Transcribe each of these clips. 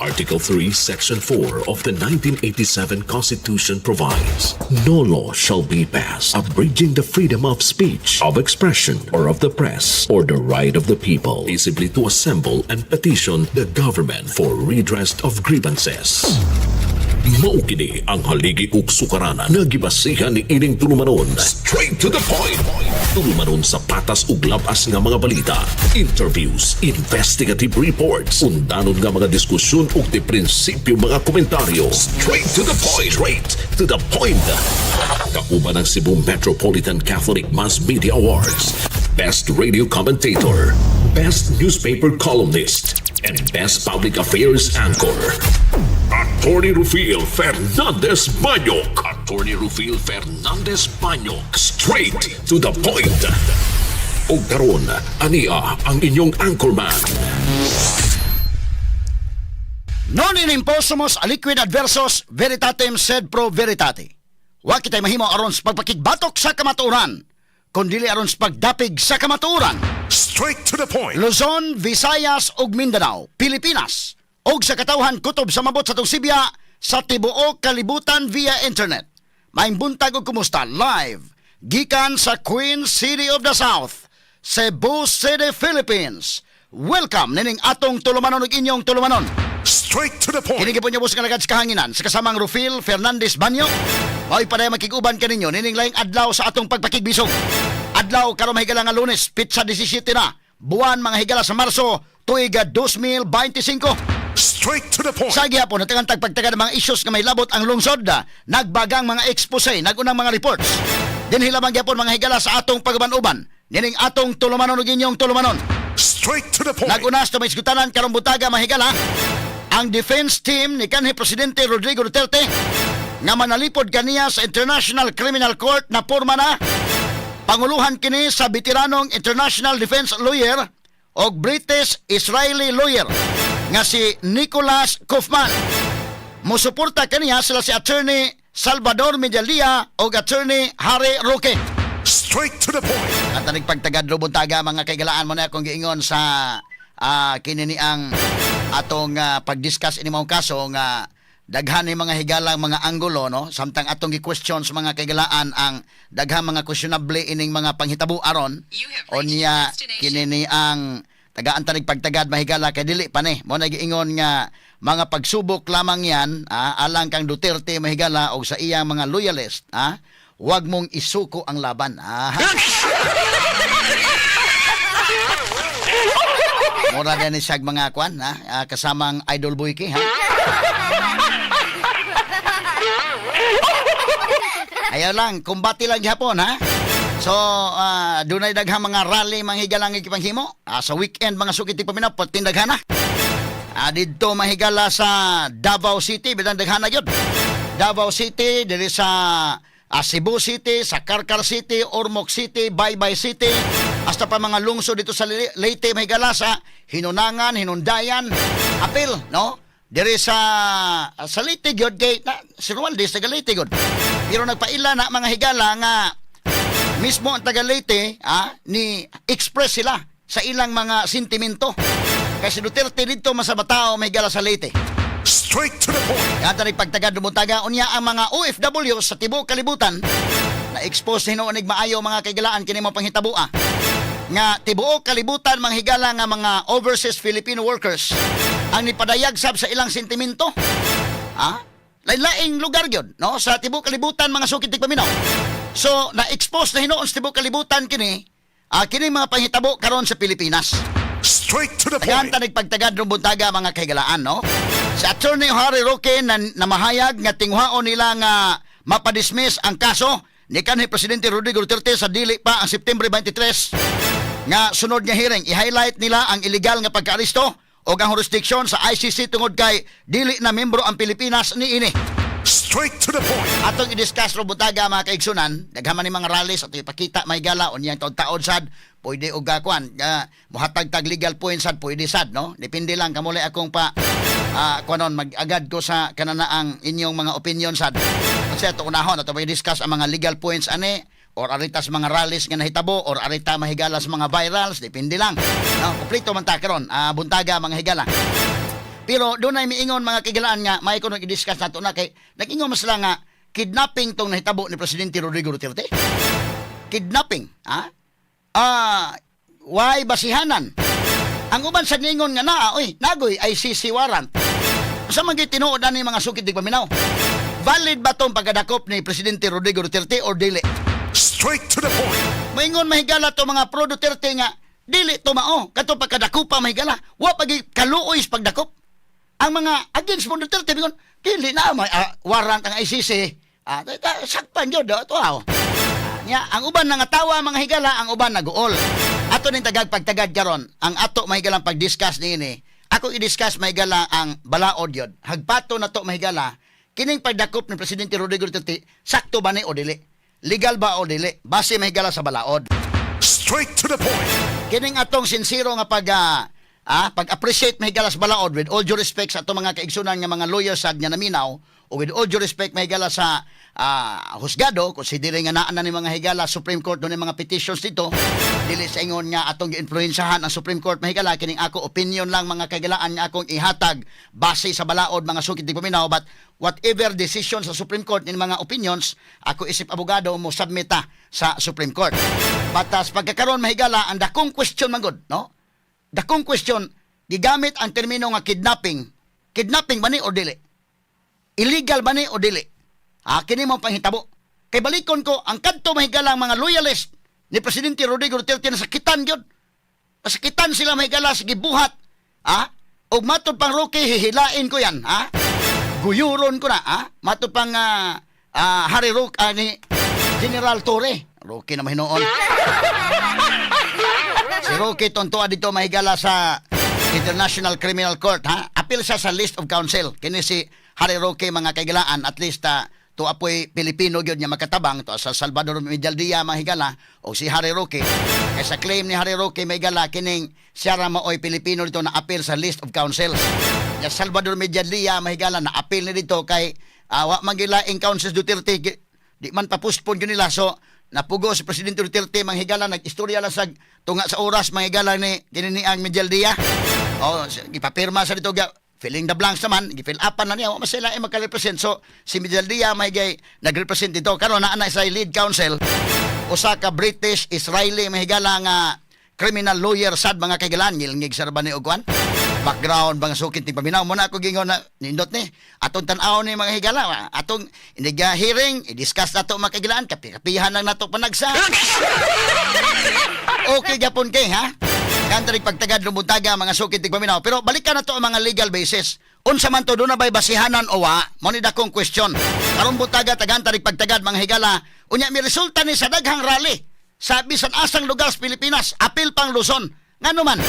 Article 3, Section 4 of the 1987 Constitution provides, "No law shall be passed abridging the freedom of speech, of expression, or of the press, or the right of the people peaceably to assemble and petition the government for redress of grievances." Mao kini ang haligi ug sukaranan nga gibasihan ni ining tulumanon. Straight to the point. Tulumanon sa patas ug labas nga mga balita, interviews, investigative reports, undanon nga mga diskusyon ug di prinsipyo mga komentaryo. Straight to the point. Straight to the point. Kauban ang Cebu Metropolitan Catholic Mass Media Awards, Best Radio Commentator, Best Newspaper Columnist, and Best Public Affairs Anchor. Attorney Rufil Fernandez Banyok. Attorney Rufil Fernandez Banyok. Straight to the point. O karon, ania ang inyong anchorman. Non in imposumus aliquid adversus veritatem sed pro veritate. Wa kitay mahimo aron sa pagpakigbatok sa kamatuoran, kundili aron sa pagdapig sa kamatuoran. Straight to the point. Luzon, Visayas ug Mindanao, Pilipinas, ug sa katawhan kutob sa mabot sa Sibya sa tibuok kalibutan via internet. Maayong buntag ug kumusta live gikan sa Queen City of the South, Cebu City, Philippines. Welcome nining atong tulumanon ug inyong tulumanon. Straight to the point. Kini gyapon niyo nga alagad sa kahanginan sa kasamang Rufil Fernandez Banyo. Mao'y paday makig-uban kaninyo nining laing adlaw sa atong pagpakigbisog. Adlaw karon, mahigala, nga Lunes, petsa 17 na, buwan, mga higala, sa Marso, tuig 2025. Straight to the point. Sa gihapon, natangan tagpagtaga ng mga issues nga may labot ang lungsod, nagbagang mga expose, nagunang mga reports. Dinhi lamang gyapon, mga higala, sa atong pag-uban-uban nining atong tulumanon ug inyong tulumanon. Straight to the point. Nagunas to may isgutanan karong buntaga, mahigala, ang defense team ni kanhi Presidente Rodrigo Duterte nga manalipod kaniya sa International Criminal Court na porma na. Panguluhan kini sa veteranong international defense lawyer o British-Israeli lawyer nga si Nicholas Kaufman. Musuporta kaniya sila si Attorney Salvador Medialdea o Attorney Harry Roque. Straight to the point. At tanig pagtagad buntaga, mga kaigalaan, mo na akong giingon sa kini ni ang atong pag-discuss ini maong kaso nga daghan ni, mga higalang, mga anggulo, no, samtang atong gi-question sa mga kaigalaan ang daghang mga questionable ining mga panghitabo aron. Unya kini ni ang tagaan tanig pagtagad, mahigala, kay dili pa ni mo na giingon nga mga pagsubok lamang yan alang kang Duterte, mahigala, og sa iyang mga loyalist. Wag mong isuko ang laban. Mura din ni siyag mga kwan, ha? Kasamang Idol Boyke, ha? Ayaw lang, kumbati lang gihapon, ha? So, dunay daghang mga rally, mga higalang, ikipanghimo. Sa weekend, mga sukit paminaw, patindaghan na. Didto, mahigala, sa Davao City, bilang daghan na gyud. Davao City, diri sa Cebu City, sa Carcar City, Ormoc City, Baybay City, hasta pa mga lungsod dito sa Leyte, mahigala, sa Hinunangan, Hinundayan, apil, no? Diri sa Leyte gyud kay na, si Romualdez taga Leyte gyud. Pero nagpaila na, mga higala, nga mismo ang taga Leyte ni express sila sa ilang mga sentimento. Kay si Duterte dito masabatao, may gala, sa Leyte. Straight to the point. Yata rin pagtagad buntaga. Unya ang mga OFW sa tibuok kalibutan na expose hinuon maayo, mga kaigalaan, kini mo panghitabo nga tibuok kalibutan, mga higala, nga mga overseas Filipino workers ang nipadayag sab sa ilang sentimento. Lain-laing lugar gyud, no, sa tibuok kalibutan, mga sukit paminaw. So na-expose na hinuon sa tibuok kalibutan kini kini mga panghitabo karon sa Pilipinas. Straight to the Tagaan point. tanig pagtagad ng buntaga, mga kahigalaan, no? Si Attorney Harry Roque na namahayag nga tingwaon nila nga mapadismiss ang kaso ni kanhi Presidente Rodrigo Duterte sa dili pa ang September 23 nga sunod nga hearing. I-highlight nila ang illegal nga pagkaaresto o ang jurisdiction sa ICC tungod kay dili na membro ang Pilipinas niini. Straight to the point. Atong i-discuss ro buntaga, mga kaigsunan, daghan man ni mga rallies ato ipakita may gala unyang taod-taod sad pwede og kuan mohatag tag legal points sad pwede sad, no? Depende lang kamuli akong pa kuanon mag-agad ko sa kananaang inyong mga opinion sad. Kasi ato unahon ato i-discuss ang mga legal points ani or arita sa mga rallies nga nahitabo or arita, mahigala, sa mga virals, depende lang. No, kompleto man ta karon buntaga, mga higala. Pero dunay miingon, mga kahigalaan, nga may kuno i-discuss nato na kay nag-ingon man sila nga kidnapping tong nahitabo ni Presidente Rodrigo Duterte. Kidnapping, ha? Why basihanan? Ang uban sa ningon nga naa, oy, nagoy ICC warrant. Sa mga tinuod ani, mga sukit paminaw? Valid ba tong pagkadakop ni Presidente Rodrigo Duterte or dili? Straight to the point. Moingon, mahigala, to mga pro Duterte nga dili to mao kato pagkadakopa, mahigala, wa pagi kaluoy sa pagdakop. Ang mga against mo Duterte bingon dili na may warrant ang ICC. Sakpan jud to aw. Nya ang uban nangatawa, mga higala, ang uban naguol. Ato ning tagag pagtagad karon, ang ato, mahigalang, pag-discuss niini. Ako i-discuss, mahigala, ang balaod yod. Hagpato na to, mahigala, kining pagdakop ni Presidente Rodrigo Duterte, sakto ba ni o dili? Legal ba o dili? Base, mahigala, sa balaod. Straight to the point. Kining atong sincero nga pag-appreciate, mahigala, sa balaod, with all due respect sa atong mga kaigsunan nga mga lawyers sad nga naminaw o with all due respect, mahigala, sa husgado considering nga naa na ni mga higala Supreme Court dunay mga petitions dito. Dili sa ingon nga atong giinfluensyahan ang Supreme Court, mahigala. Kining ako opinion lang, mga kahigalaan, nga akong ihatag base sa balaod, mga sukit paminaw, but whatever decision sa Supreme Court ning mga opinions, ako isip abogado mo submit ta sa Supreme Court. Batas pagkakaron, mahigala, ang dakong question man gud, no, dakong question, gigamit ang termino nga kidnapping. Kidnapping ba ni or dili? Illegal ba ni o dili? Kini mo panghitabo. Kay balikon ko, ang kadto, mahigala, ang mga loyalist ni Presidente Rodrigo Duterte nasakitan gyud. Nasakitan sila, mahigala, sa gibuhat. Ug matod pang Roque, hihilain ko yan, ha? Guyuron ko na, ha? Matod pang Harry Roque, ni General Torre. Roque na mahinuon. Si Roque tontoa dito, mahigala, sa International Criminal Court, ha? Apil siya sa list of counsel. Kini si Harry Roque, mga kaigalaan, at least to apoy Pilipino gyud nga makatabang to sa Salvador Medialdea, mga higala, o si Harry Roque. Kay sa claim ni Harry Roque, mahigala, kining siya ra maoy Pilipino dito na apil sa list of counsels. Ya Salvador Medialdea, mahigala, na apil ni dito kay wa man gilaing counsels Duterte, di man pa-postpone yun nila, so napugo si Presidente Duterte, manghigala, nag-istorya lang sa tunga sa oras, manghigala, ni kini ni ang Medialdea. Oh, gipapirma sa dito ga filling the blanks naman, gi-fill upan na niya, wa man sila ay magka-represent. So si Medialdea may gay nag-represent dito karon naa na sa lead counsel, usa ka British Israeli, mahigala, nga criminal lawyer sad, mga kaigalan. Ngilngig sa ba ni og kwan background, mga sukit ni paminaw mo na ako gingon na nindot ni atong tan-aw ni, mga higala, atong iniga hearing i-discuss nato, mga kaigalaan, kapi-kapihan lang nato panagsa. Okay gyapon kay ha. Kanta rin pagtagad lumutaga, mga sukit ti paminaw. Pero balikan na to ang mga legal basis. Unsa man to, doon na ba'y basihanan o wa? Mo ni dakong question. Karong buntaga, tagan tarik pagtagad, mga higala. Unya mi resulta ni sa daghang rally sa bisan asang lugar sa Pilipinas, apil pang Luzon. Ngano man,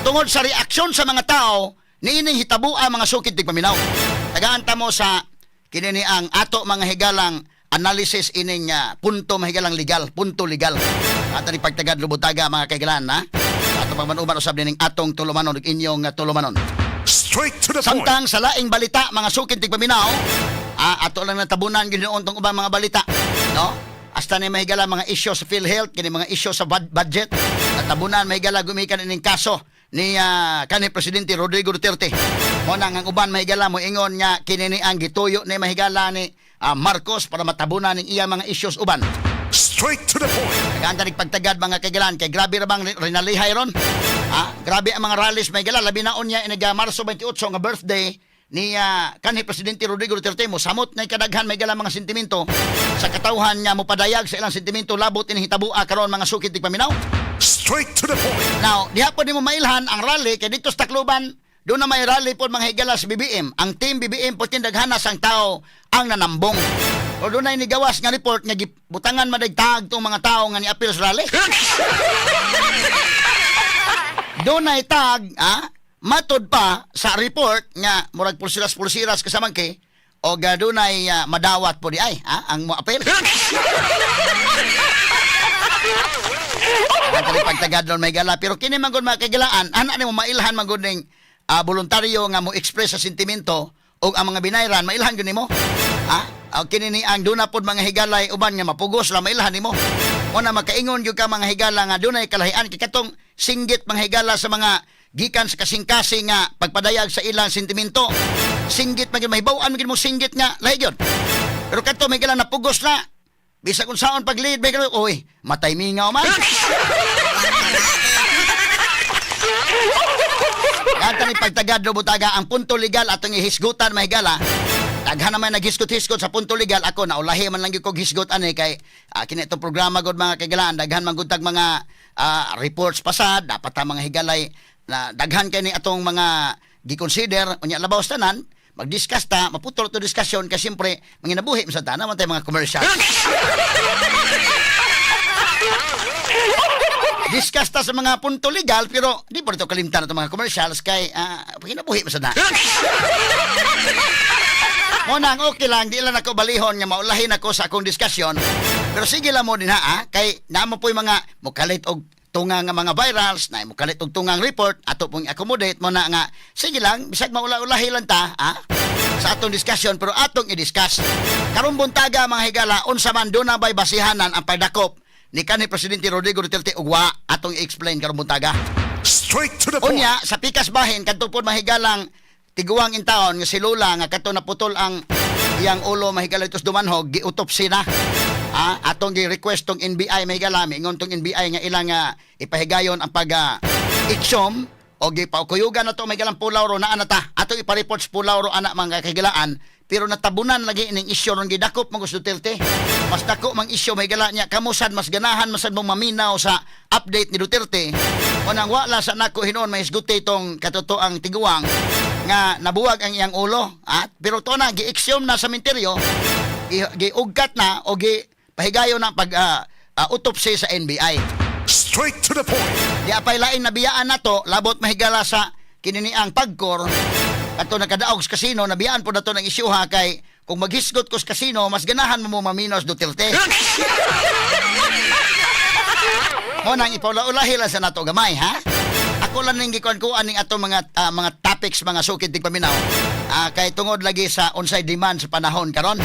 tungod sa reaksyon sa mga tao niining hitabua, mga sukit ti paminaw. Tagaan ta mo sa kini ni ang ato, mga higalang, analysis ining punto, mahigalang, legal, punto legal. Ato ni pagtagad lubutaga, mga kaigalan, ha. Ato pagmanuban usab nining atong tulumanon ug inyong tulumanon. Straight to the point. Samtang sa laing balita, mga sukit tigpaminaw, ato lang natabunan ginoon tong ubang mga balita, no? Hasta ni, mahigala, mga isyo sa PhilHealth, kini mga isyo sa budget. Natabunan, mahigala, gumikan ining kaso ni kanhi Presidente Rodrigo Duterte. Mo na ang uban, mahigala, mo ingon nga kini ni ang gituyo ni, mahigala, ni Marcos para matabunan ning iya mga issues uban. Straight to the point. Nagaanta rin pagtagad, mga kaigalan, kay grabe ra bang rinalihay ron. Ha? Grabe ang mga rallies, may gala, labi na unya iniga Marso 28 nga birthday ni kanhi Presidente Rodrigo Duterte, mo samot na kadaghan, may gala, mga sentimento sa katawhan nga mopadayag sa ilang sentimento labot ini hitabua karon, mga sukit paminaw. Straight to the point. Now, diha po nimo mailhan ang rally kay dito sa Tacloban, doon na may rally po, mga higala, sa BBM. Ang team BBM po tindaghana sang tao ang nanambong. O doon na inigawas nga report nga gibutangan maday tag tong mga tao nga ni-appeal sa rally. Doon na tag, matod pa sa report nga murag pulsiras-pulsiras kasamang kay o ga dunay madawat po di ay, ang mo appeal. Ang kali pagtagad nun may gala. Pero kini man gud, mga kagilaan, ana nimo mailhan man gud ning voluntaryo nga mo express sa sentimento o ang mga binayran, mailhan gyud nimo. Ha? Kini ni ang duna pod, mga higalay, uban nga mapugos ra, mailhan nimo. Mo na makaingon gyud ka, mga higala, nga dunay kalahian kay katong singgit, mga higala, sa mga Gikan sa kasing-kasing nga pagpadayag sa ilang sentimento. Singgit man gyud, mahibaw-an man gyud mo singgit nga lahi gyud. Pero kadto may galang napugos na. Bisag unsaon pag-lead, may galang, oy, matay mingaw man. Kanta ni pagtagad no butaga ang punto legal atong ihisgutan, mahigala. Daghan naman naghisgot-hisgot sa punto legal. Ako naulahi man lang gyud kog hisgot ani kay kini itong programa gud, mga kaigalaan, daghan man gud tag mga reports pasad dapat ta mga higalay na daghan kay ni atong mga gi-consider. Unya labaw sa tanan, mag-discuss ta, maputol to discussion kay siyempre manginabuhi man sa tanan man tay mga commercial. Discuss ta sa mga punto legal, pero di pa ito kalimtan itong mga commercials kay paginabuhi man sa na. Mo nang okay lang, di lang ako balihon nga maulahin ako sa akong diskusyon. Pero sige lang mo din ha, kay naamo po'y mga mukalit og tunga nga mga virals, na mukalit og tungang report, ato pong accommodate mo na nga, sige lang, bisag maula-ulahi lang ta, sa atong diskusyon, pero atong i-discuss. Karong buntaga, mga higala, unsa man, duna bay basihanan ang pagdakop ni kanhi Presidente Rodrigo Duterte ug wa, atong i-explain karong buntaga. Straight to the point. Unya, sa pikas bahin, kadto pod mahigalang tiguang in taon nga si Lola nga kadto naputol ang iyang ulo, mahigala, itos Dumanhog, gi-autopsy na. Atong gi-request tong NBI, mahigala, miingon tong NBI nga ilang ipahigayon ang pag exhume o gipaukuyugan na to mahigalang Pulaw ro naa na ta. Atong ipa-report sa Pulaw ro ana, mga kahigalaan, pero natabunan lagi ning isyu ron gidakop man sa Duterte. Mas dako mang isyu, mahigala, niya kamusan mas ganahan masad mong maminaw sa update ni Duterte. O nang wala sa nako hinuon mahisguti itong katotoang tiguang nga nabuwag ang iyang ulo. At pero to na gi-exhume na sa menteryo, giugkat na o gi pahigayon na pag autopsy sa NBI. Straight to the point. Di apay laing nabiyaan na to, labot mahigala sa kininiang PAGCOR kato nakadaog sa kasino, nabiyaan po na to ng isyuha kay kung maghisgot ko sa kasino, mas ganahan mo mo maminos Duterte. Mo nang ipaula-ulahi lang sa nato gamay ha. Ako lang ning gikuan-kuan ning atong mga topics, mga sukid tigpaminaw. Kay tungod lagi sa unsay demand sa panahon karon.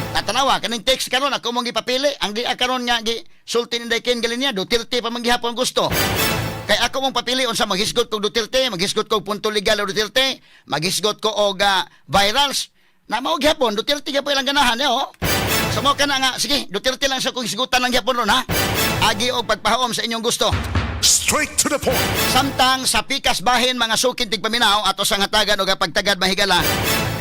Tatanawa kaning text karon ako mong gipapili ang di karon nga gi sulti ni Ken Galinia, Duterte pa man gihapon gusto. Kay ako mong papili unsa maghisgot kog Duterte, maghisgot kog punto legal o Duterte, maghisgot ko og virals. Na mao gyapon Duterte gyapon ilang ganahan eh, oh. So mo kana nga sige, Duterte lang sa kong hisgutan lang gyapon ron ha. Agi og pagpahaom sa inyong gusto. Straight to the point. Samtang sa pikas bahin, mga sukin tigpaminaw, ato sang hatagan og pagtagad, mahigala,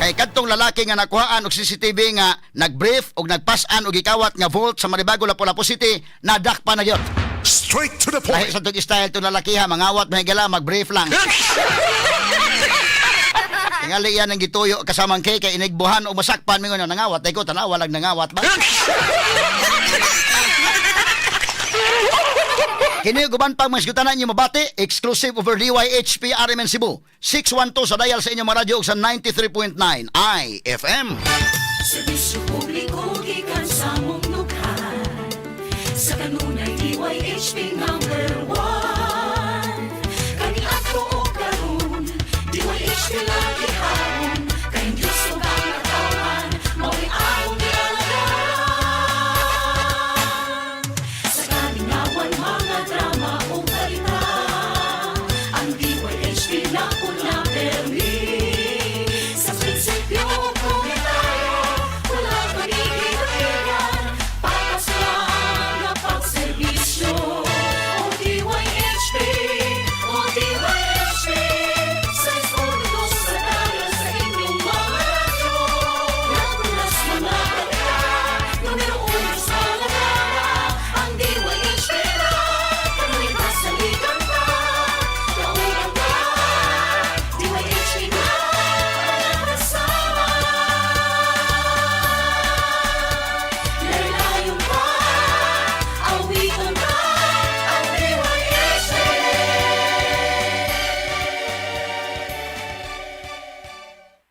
kay kadtong lalaki nga nakuhaan og CCTV nga nagbrief og nagpasan og gikawat nga vault sa Maribago, Lapu-Lapu City, nadakpa na gyud. Straight to the Lahi point. sa tong style to lalaki ha, mangawat, mahigala, magbrief lang. Tingali yan ang gituyo kasamang kay kay inigbuhan o masakpan mingon nangawat ay ko tanawa lang nangawat ba. Kini guban pang mga isgutanan niyo mabati exclusive over DYHP RMN Cebu 612 sa dial sa inyong mga radyo ug sa 93.9 IFM. Serbisyo publiko gikan sa mong dughan. Sa kanunay DYHP number 1. Kaniadto ug karon DYHP lagi ha.